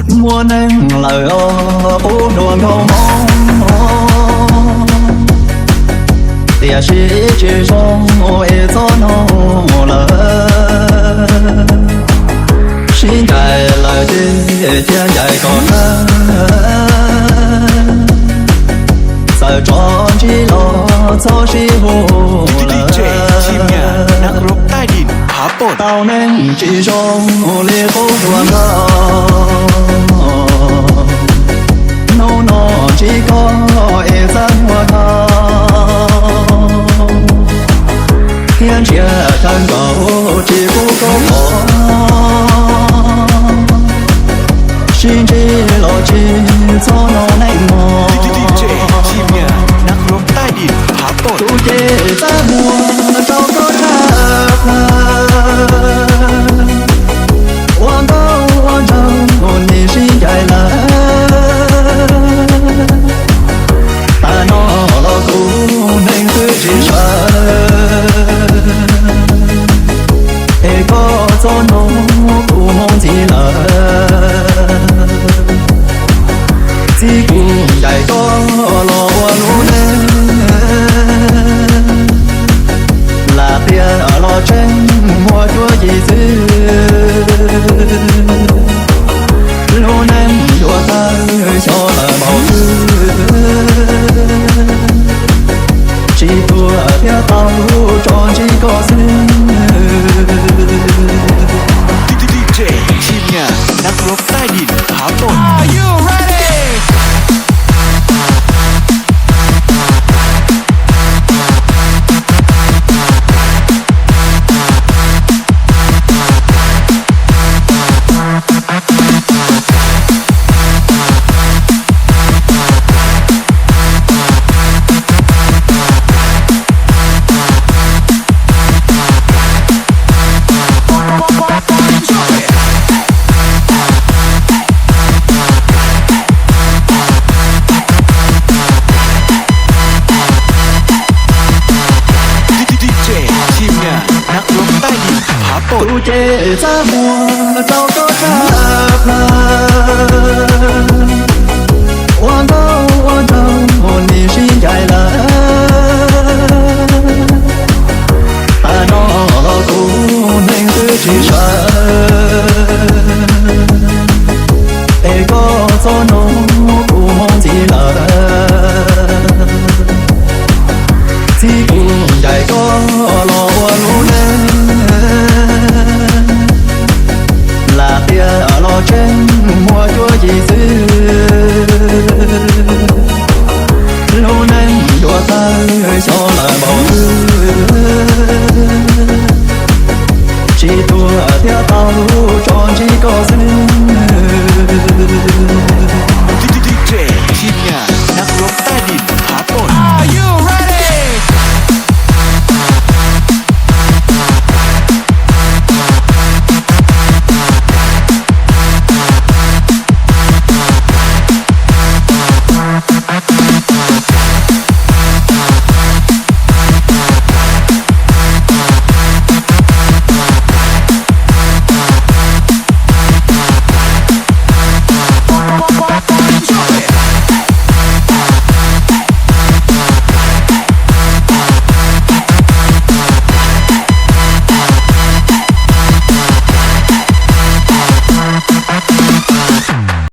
Muaj neeg lawm os qub hluas nkauj Hmoob, tiam sis tsis zoo es txhob nug lawm. Sib ncaim lawm ces cia ncaim kom tag, txawm tso ntsib los txhob sib hu lawm. Tau neeg tsis zoo li qub hluas nkauj, hnub no ntsib koj es txaj muag dhau, thiab ntsiag kawg nkaus tsis pub koj pom. Sib ntsib los tsis txhob nug neej mog, tus ces txaj muag rau koj tshaj plaws. Ua nkauj ua nraug nim sib ncaim lawm, tas no los kuv neeg twb tsis sawv, es koj txhob nug kuv mus ntxiv lawm. Txij kuv ncaim koj los ua lub neej, lam tias los tseem muaj cuab yim xwb. Lub neej yuav tawg xyov lawm npaum twg, tsis tuag thiab tau tso ntsib koj xwb. Tus ces txaj muag